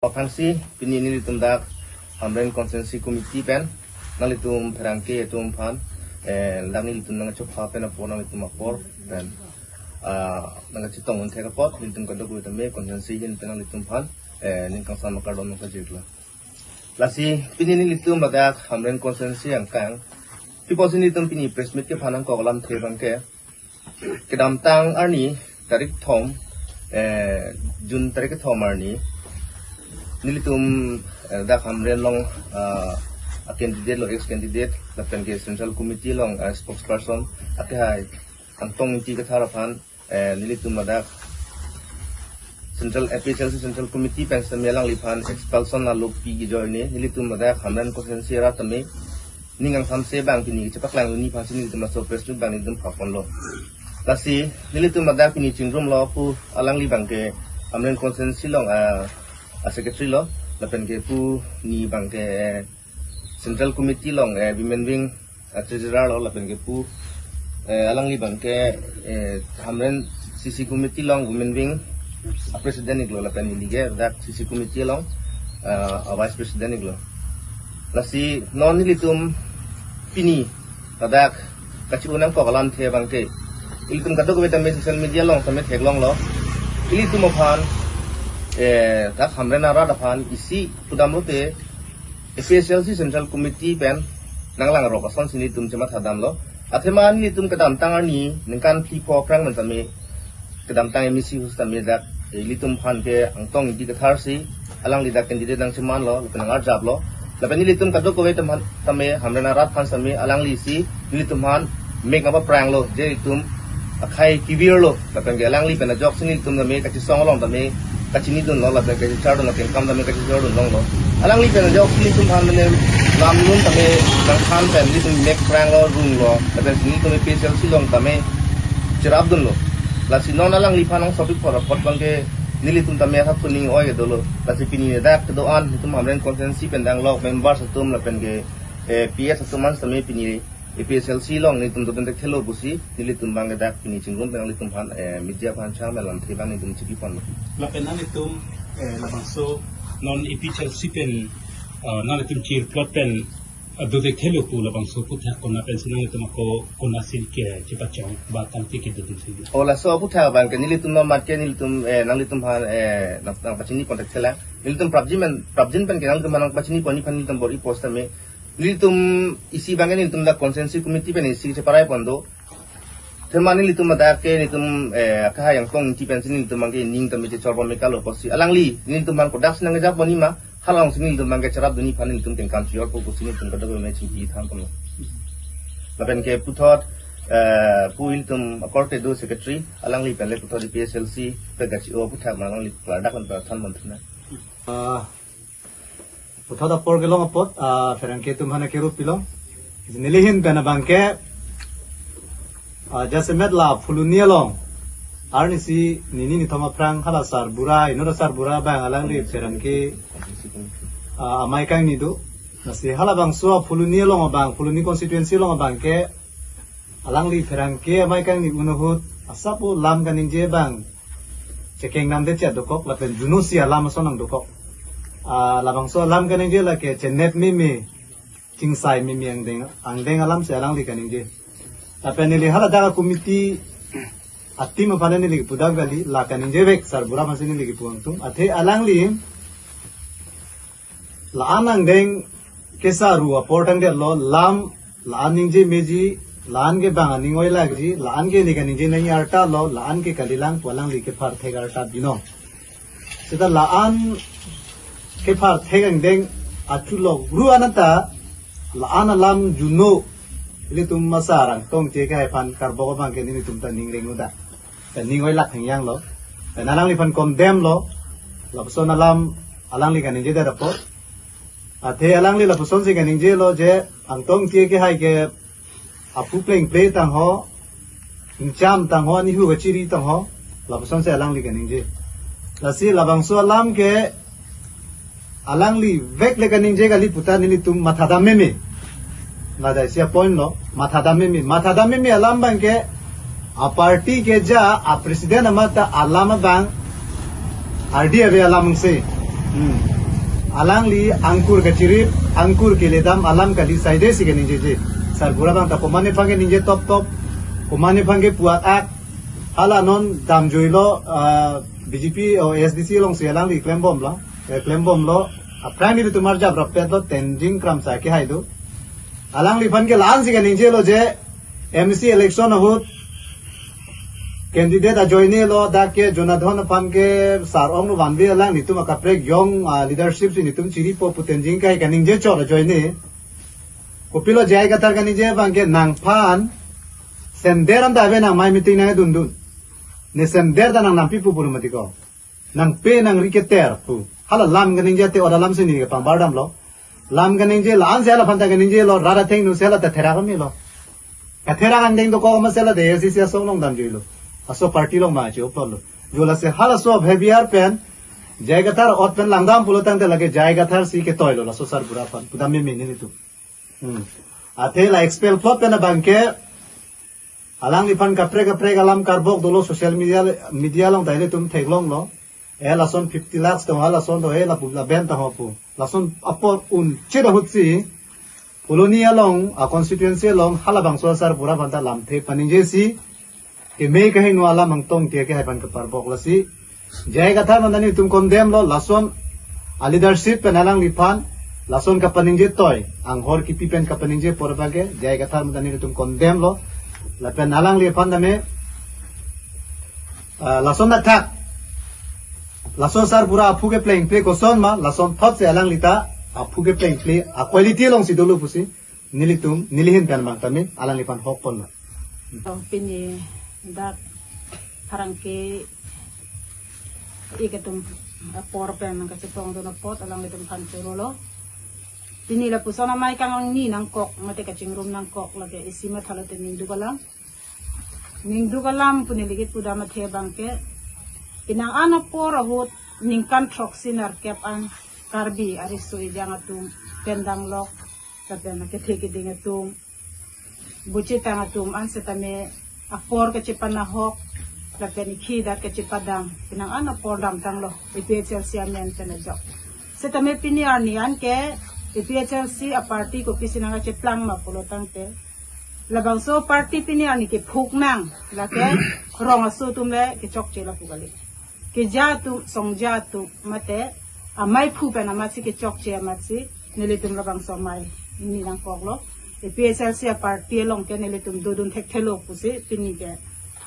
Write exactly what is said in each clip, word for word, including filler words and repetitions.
Aphansi pini nelitum dak Hamren Constituency Committee pen nanglitum pherangke atum aphan, eh, dak nelitum nangchopha pen apor, nanglitum apor pen, ah, nangchetong un thek apot nelitum kadokave tame constituency ahin pen nanglitum aphan, eh, ning kangsam akardom nangpajirlo. Lasi pini nelitum ladak Hamren Constituency angkang, pi apotsi nelitum pini press meet kephan nangkok alamthe abangke, kedamtang arni tarik thom, eh, June tarik kethom arni, nelitum, eh, dak Hamren along, ah, a candidate lo, ex candidate, lapen ke Central Committee along, ah, spokesperson, akehai Angtong Ingti Kathar aphan, eh, nelitum ladak Central A P H L C Central Committee pen sitame alangliphan expulsion alopi kejoine nelitum ladak Hamren Constituency arat tame ning kangsamse abang pini chepaklang dunji aphansi nelitum laso press meet abang nelitum phaponlo. Lasi nelitum ladak pini chingrumlo pu alangli abangke Hamren Constituency along, ah, a secretary lo, lapen ke pu ni abangke, eh, Central Committee along, eh, Women Wing, ah, Treasurer lo, lapen ke pu, eh, alangli abangke, eh, Hamren C C Committee along Women Wing, ah, President iklo, lapen neli ke dak C C Committee along, ah, ah, Vice President iklo. Lasi non nelitum pini ladak kachi-o nangkok alamthe abangke, ilitum kadokave tame social media along tame theklonglo. Ilitum aphan, eh, dak Hamren arat aphan isi pudamlote A P H L C Central Committee pen nanglangrok asonsi nelitum chemathadamlo. Athema nelitum kedamtang arni ningkan phli pho aphrang pen tame kedamtang M A C ahut tame dak ilitum aphan ke Angtong Ingti Kathar si alangli dak candidate nangchemanlo, lapen nangarjaplo. Lapen nelitum kadokave tame, tame Hamren arat aphan tame alangli si nelitum aphan mek apa pranglo, je itum akhai kevirlo, lapen ke alangli pen ajoksi nelitum tame kachesong along tame kachinidunlo, lapen kachechardunlo, kengkam tame kachechardun longlo. Alangli pen ajoksi nelitum aphan mane lam lun tame nangthan pen nelitum mek pranglo, runglo, lapen si nelitum A P H L C along tame cherapdunlo. Lasi non alangliphan angsopik por apot abangke nelitum tame athak kuning oi dolo. Lasi pini dak kedo-an nelitum Hamren Constituency pen danglok members atum lapen ke, eh, P S atum an tame pini A P H L C along nelitum dodun thekthelo pusi nelitum abangke dak pini chingrum pen nanglitum aphan, eh, media aphan chang pen lamthe abang nelitum chipiponlo. Lapen nanglitum, eh, labangso non A P H L C pen, eh, nanglitum chirplot pen, ah, do thekthelo pu labangso aphuthak kona pensi nanglitum ako kona sin ke chepachong ba tangte kedodun si. O laso aphuthak abangke nelitum non mat ke nelitum, eh, nanglitum aphan, eh, nang, nangpachinipon thekthelang. Nelitum prapjin pen, prapjin pen ke nanglitum aphan nangpachiniponji aphan nelitum bor-i apot tame. Nelitum isi abangke nelitum dak Constituency Committee pen isi cheparai pon do. Athema nelitum ladak ke nelitum, eh, akehai Angtong Ingti pensi nelitum abangke ning tame chechor pon mekalo pusi alangli nelitum aphan kodak si nangjapponji ma, halong si nelitum abangke cherapdunji aphan nelitum kengkam chijorpo pusi nelitum kadokave tame chingki thanponlo. Lapen ke puthot, eh, pu ilitum akorte do secretary, alangli pen le puthot A P H L C pen kachi-o aphuthak ma alangli klardak pen thanpon thuna. Ah, puthot apor kelong apot, ah, pherangke atum aphan akero pilong. Neli ahin pen abangke, ah, jasemet la Phuloni along arnisi nini nithom aphrang hala sarbura, inut asarbura abang alangli pherangke, ah, amei kangni do. Lasi halabangso Phuloni along abang, Phuloni constituency along abangke alangli pherangke amei kangni un ahut asap o lam kaningje abang chekeng namde chet dokok lapen juno si alam ason nangdokok. Ah, labangso alam kaningje lake chenet meme, chingsai meme angdeng, angdeng alam si alangli kaningje. Lapen neli haladak committee a-team aphan neli kepudam kali, la kaningje vek sarbura aphansi neli kepu angtum. Athe alangli la-an angdeng kesaru apor tangdetlo, lam la-an ningje meji, la-an ke bang aning oilakji, la-an ke neli kaningje nangji arta lo, la-an ke kalilang pu alangli kepharthek arta binong. Seta la-an kepharthek angdeng achulok ru anata la-an alam juno ilitum masa arang tong che ke hai aphan karbok abangke nelitum ta ning reng uda. Pen ning oilak hengyang lo. Pen alangliphan condemn lo. Lapuson alam alangli kaningje det apot. Athe alangli lapusonsi kaningjelo je Angtong Ingti ke hai ke aphu plengple tangho, ingcham tangho, anihu kachiri tangho, lapusonsi alangli kaningje. Lasi labangso alam ke alangli vek le kaningje kali puta nelitum mathadam meme. Ladak isi a-point lo, mathadam meme. Mathadam meme alam abangke a-party ke ja a-president amat ta alam abang ardi ave alam angse. Hmm. Alangli angkur kachirip, angkur keledam alam kali saide si kaningjeje. Sarbura abang ta komat aphan kaningje toptop, komat aphan ke puak ak. Hala non damjuilo, ah, B J P o A S D C alongsi alangli klembomlo, eh, klembomlo. Aphrang nelitum arjap rapetlo, Tenzing Kramsa kehai do. Alangliphan ke la-an si kaningjelo je M C election ahut candidate ajoinelo, dak ke Jonathan aphan ke sar ong no vanve alang nelitum akaprek yong, ah, leadership si nelitum chiripo pu Tenzing kehai kaningje chot ajoine. Kopilo J I Kathar kaningje abang ke nangphan sender anta ave nang mai meeting nangdundun. Ne sender ta nang nampi pu puru mati ko. Nangpe nangri keter pu. Hala lam kaningje te ora lam sini ke pambardamlo. Lam kaningje la-an si hala aphan ta kaningjelo, rat athengno si hala ta therak amelo. Katherak angdeng dokok ma si hala ta A S D C asong along damjuilo. Aso party along ma chi oplotlo. Jo lasi halaso behavior pen J I Kathar ot pen langdam pulo tangte lake J I Kathar si ketoilo laso sarbura aphan. Pudam meme nelitum. Hmm. Athe la expel plot pen abang ke alangliphan kaprek kaprek alam karbok dolo social media, media along ta ilitum theklonglo. Eh, lason fifty lakhs tong halason do, eh, lapu laben ta ho pu. Lason apor un chida ahut si Phuloni along, a constituency along halabangso sarbura aphan ta lamthe paningje si keme kahingno alam angtong tiya kehai aphan keparbok lasi J I Kathar aphan ta nelitum condemn lo, lason a leadership pen alangliphan lason kapaningje toi, anghor kipi pen kapaningje apor abang ke J I Kathar aphan ta nelitum condemn lo. Lapen alangliphan tame, ah, lason athak, lason sarbura aphu keplengple koson ma, lason thotsi alangli ta aphu keplengple a quality alongsi dolo pusi nelitum, neli ahin pen abang tame alangliphan hok ponlo. Pini dak pherangke ik atum apor pen kachetongdun apot alanglitum aphan chorolo. Pini lapuson amei kangni nangkok mate kachingrum nangkok lake isi mathalo te ningduk alam. Ningduk alam pu neli kipudam athe abang ke, penang an apor ahut ningkan throksi nerkep an Karbi ariso ejang atum pen damlok, lapen kethe keding atum, buchitang atum an setame apor kachepanahok, lapen ikhi dak kachepadam, penang an apor damtanglo, A P H L C amen pen ajok. Setame pini arni an ke A P H L C a party kopisi nangkacheplang ma pulo tangte, labangso party pini arni kephuk nang, lake rong aso atum le kechokche lapu kali. Keja atum, songja atum, mate amei phu pen amatsi kechokche amatsi nelitum labangso amei ni nangkoklo. A P H L C a party along ke nelitum dodun thekthelo pusi pini ke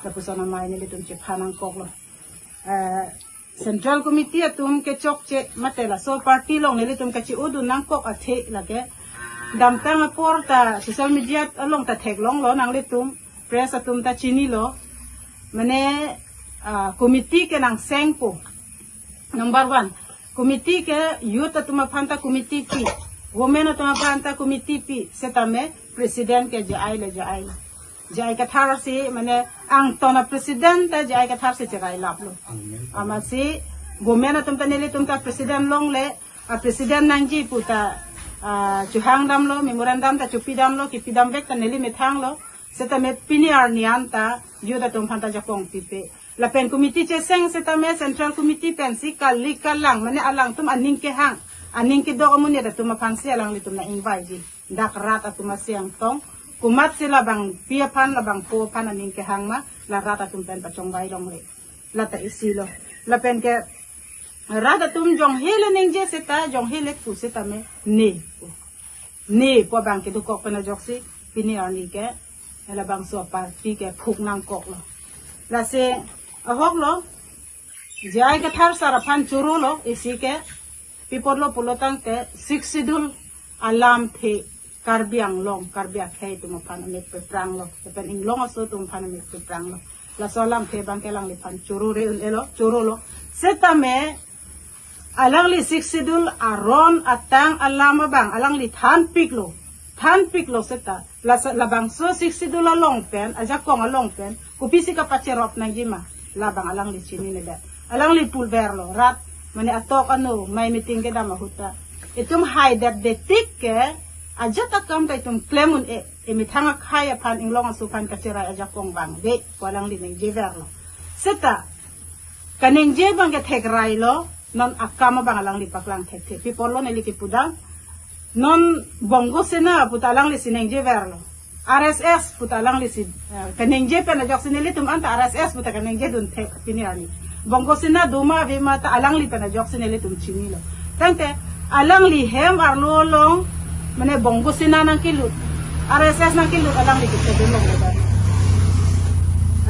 lapuson amei nelitum chepha nangkoklo. Eh, Central Committee atum kechokche mate laso party along nelitum kachi-odun nangkok athe lake damtang apor ta social media along ta theklonglo, nanglitum press atum ta chinilo. Mane, ah, committee ke nangseng pu. Number one, committee ke youth atum aphan ta committee pi, women atum aphan ta committee pi, setame president ke J I le J I le. J I Kathar si, mane angton a president ta J I Kathar si cherai laplo. Amatsi women atum ta nelitum ta president longle, a president nangji pu ta, ah, chohang damlo, memorandum ta chopi damlo, kipi damvek ta neli methanglo. Setame pini arni an ta youth atum aphan ta jakong pipe. Lapen committee cheseng setame Central Committee pensi kali kalang, mane alangtum aning kehang, aning kedok amonit atum aphansi alanglitum nang-ingvaiji. Dak rat atum asi angtong, komatsi labangpi aphan, labangpo aphan aning kehang ma, la rat atum pen pachongvai longle. La ta isilo. Lapen ke rat atum jonghe le ningje seta, jonghe le pu setame ne pu. Ne pu abang kedokok pen ajoksi pini arni ke labangso party kephuk nangkoklo. Lasi ahoklo, J I Kathar sar aphan chorolo, isi ke pi apotlo pulo tangte Sixth Schedule alamthe Karbi Anglong, Karbi akhei atum aphan amek pepranglo, lapen inglong aso atum aphan amek pepranglo. Laso alamthe abang ke alangliphan chorore un-elo, chorolo. Setame alangli Sixth Schedule aron atang alam abang alangli thanpiklo, thanpiklo seta. Lasa-, labangso Sixth Schedule along pen, ajakong along pen kopisi kapacherop nangji ma, labang alangli chininedet. Alangli pulverlo, rat, mane atok ano, mai meeting kedam ahut ta, itum haidetdetik ke ajat akam ta itum klem un-e, emethang akhei aphan, inglong aso aphan kacherai ajakong vangve pu alangli ningjeverlo. Seta kaningje abang ke thekrailo, Non akam abang alangli paklang thekthe. Pi apotlo neli kepudam. Non Bongo Sena puta alanglisi ningjeverlo. R S S puta alanglisi, eh, keningje pen ajoksi nelitum anta R S S puta keningjedun thek pini arni. Bongo Sena doma avema ta alangli pen ajoksi nelitum chinilo. Tangte alangli hem arlo along mane Bongo Sena nangkelut, R S S nangkelut alangli kethekdun longledet.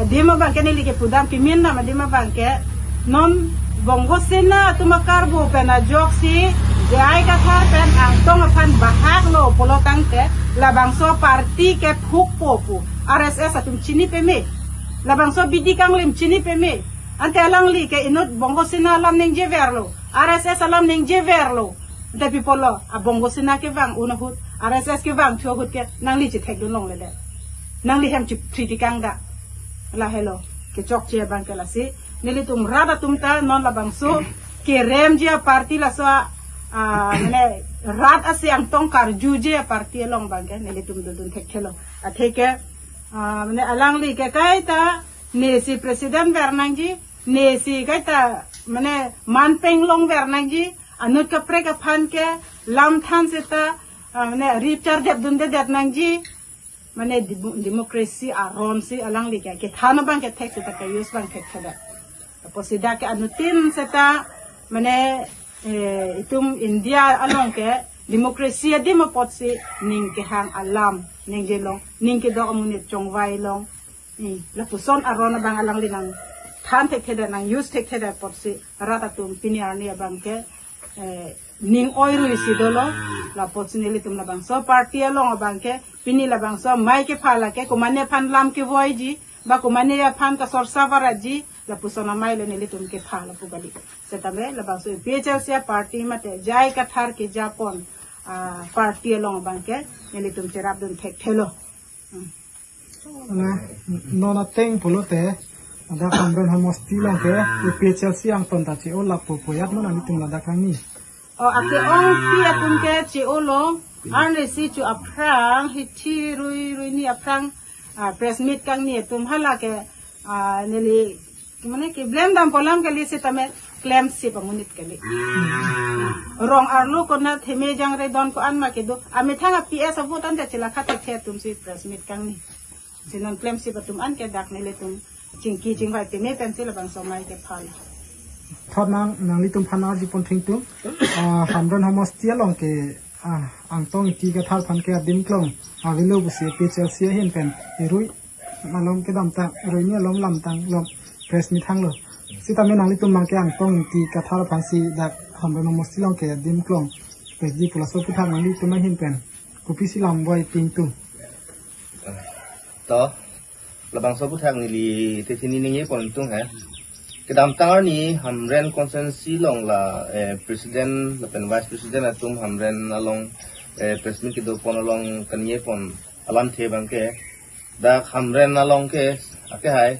Adim abangke neli kepudam, kemin nam adim abangke non Bongo Sena atum akarbo pen ajoksi J I Kathar pen Angtong aphan bahaklo pulo tangte labangso party ke phukpo pu R S S atum chini peme. Labangso bidi kanglim chini peme. Ante alangli ke inut Bongo Sena alam ningjeverlo, R S S alam ningjeverlo. Ante pi apotlo, a Bongo Sena kevang un ahut, R S S kevangthu ahut ke nangli chethekdun longledet. Nangli hem chiphri tikang da. Lahelo, kechokche abangke lasi. Nelitum rat atum ta non labangso keremji aparty laso a, a, mane rat asi Angtong karjuji aparty along abangke nelitum dodun thekthelo. Atheke, a, mane alangli ke kaita nesi president ver nangji, nesi kaita mane manpeng longver nangji, anut kaprek aphan ke lamthan seta, a, mane rip chardep dundedet nangji, mane demo-, democracy aron si alangli ke kethan abangke thek seta ke-use abang thekthedet. Apotsi dak ke anuttin seta mane, eh, itum India along ke democracy adim apotsi ning kehang alam ningjelong, ning kedok amonit chongvai long. Hmm, lapuson aron abang alangli nangthan thekthedet, nang-use thekthedet apotsi rat atum pini arni abangke, eh, ning oirui si dolo. Lapotsi nelitum labangso party along abangke pini labangso amei kepha lake komane aphan lam kevoiji ba komane aphan kasorsa varatji, lapuson amei le nelitum kepha lapu kali. Setame labangso A P H L C aparty mate J I Kathar kejapon, ah, party along abangke nelitum cherapdun thekthelo. Hmm. Na, non ateng pulote, ladak Hamren homosti along ke, A P H L C angton ta che-o lapu pu ajat non nelitum ladak kangni. O, ake-ongpi atum ke che-olo, arnisi chu aphrang, hithi rui, ruini aphrang, ah, press meet kangni atum hala ke, ah, neli, mane keblem dampo alam kali setame klemsip amonit kali. Rong arlo konat heme jangre don ko-an ma kedo, amethang a P S avote ante chelakha thekthe atumsi press meet kangni. Si non klemsip atum an ke dak nelitum chingki chingvai peme pensi labangso amei kepha. Thot nang, nanglitum aphan arjupon thengtung. Ah, Hamren homosti along ke, ah, Angtong Ingti Kathar aphan ke adim klong avelo pusi A P H L C ahin pen irui malom kedamtang, iruini alom lamtang lom press meet hanglo. Setame nanglitum abangke Angtong Ingti Kathar aphansi dak Hamren homosti along ke adim klong pekji pu laso aphuthak nanglitum ahin pen kopisi lam voi pingtung? To, labangso aphuthak neli te chini ningjepon tung he. Kedamtang arni Hamren constituency along la, eh, president lapen vice president atum Hamren along, eh, press meet kedopon along kangjepon alamthe abangke, dak Hamren along ke ake hai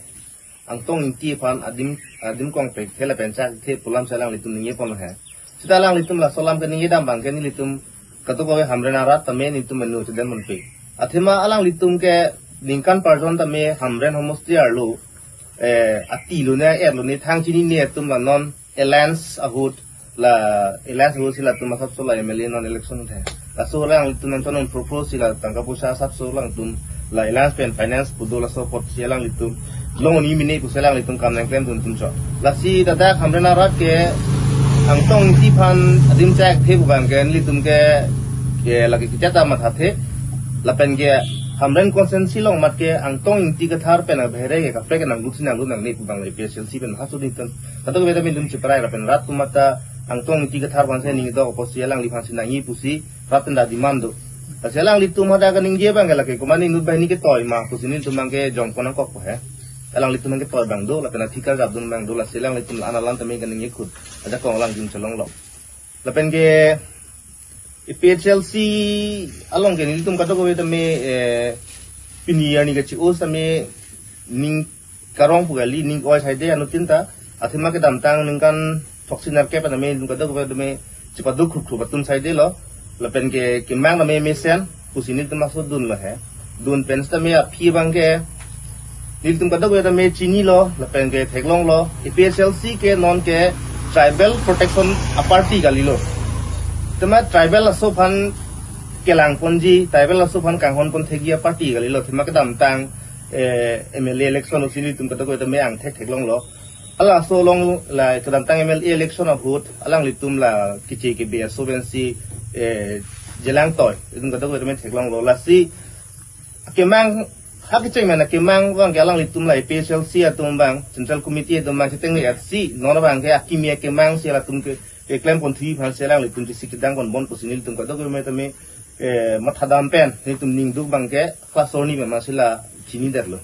Angtong Ingti aphan adim, adim kong pekthe lapen chakthe pu alamsi alanglitum ningjeponlo he. Seta alanglitum laso alam kaningjedam abangke nelitum kadokave Hamren arat tame nelitum menu chedan monpe. Athema alanglitum ke ningkan parjon tame Hamren homosti arlo, eh, atilo ne, erlo ne, thang chinine atum la non alliance ahut, la alliance ahut si latum asapso la M L A non election the. Laso alanglitum nangchon non propose si la tangka poisa asapso alangtum la alliance pen finance pu do, laso apotsi alanglitum longni mine pusi alanglitum kam nangklemdun atum cho. Lasi ladak Hamren arat ke Angtong Ingti aphan adim chakthe pu abangke nelitum ke, ke lake kejat amat hathe. Lapen ke Hamren constituency along amat ke Angtong Ingti Kathar pen abhere ke kaprek ke nanglut si nanglut nangne pu abang A P H L C pen hasuditum kadokave tame dun chiprai lapen rat atum ta Angtong Ingti Kathar aphansi ning dok apotsi alangliphansi nangji pusi rat pen ta demand do. Lasi alanglitum hadak kaningje abangke lake komane inut banghini ketoi ma pusi nelitum abangke jongpon nangkokpo he. Alanglitum abangke ketoi abang do, lapen athikar japdun abang do, lasi alanglitum la-an alam tame kaningje khut ajakong alanglitum chelonglo. Lapen ke A P H L C along ke nelitum kadokave tame, eh, pini arni ke che-o tame ning karong pu kali, ning oi saide anuttin ta. Athema kedamtang ningkan throksi nerkep tame nelitum kadokave tame chepaduk khrup khrup atum saidelo. Lapen ke kemang tame mesen pusi nelitum aso dunlo he. Dun pen setame aphi abangke nelitum kadokave tame chinilo, lapen ke theklonglo. A P H L C ke non ke Tribal protection a-party kalilo. Tema tribal aso aphan kelangponji, tribal aso aphan kanghonpon thekji a-party kalilo. Tema kedamtang eh, M L A election pusi nelitum kadokave tame angthek theklonglo. Halaso along la kedamtang M L A election ahut alanglitum la keche kebe aso pensi eh, jelangtoi. Itum kadokave tame theklonglo. Lasi kemang, ha kecheng mena kemang abangke alanglitum la A P H L C atum abang, Central Committee atum abang chetengri atsi, non abangke akimi akemang si latum ke, keklempon thuji aphansi alanglitum chesik chedangponbom pusi nelitum kadokave tame eh, mathadam pen, nelitum ningduk abangke, class arni pen masi la chinidetlo.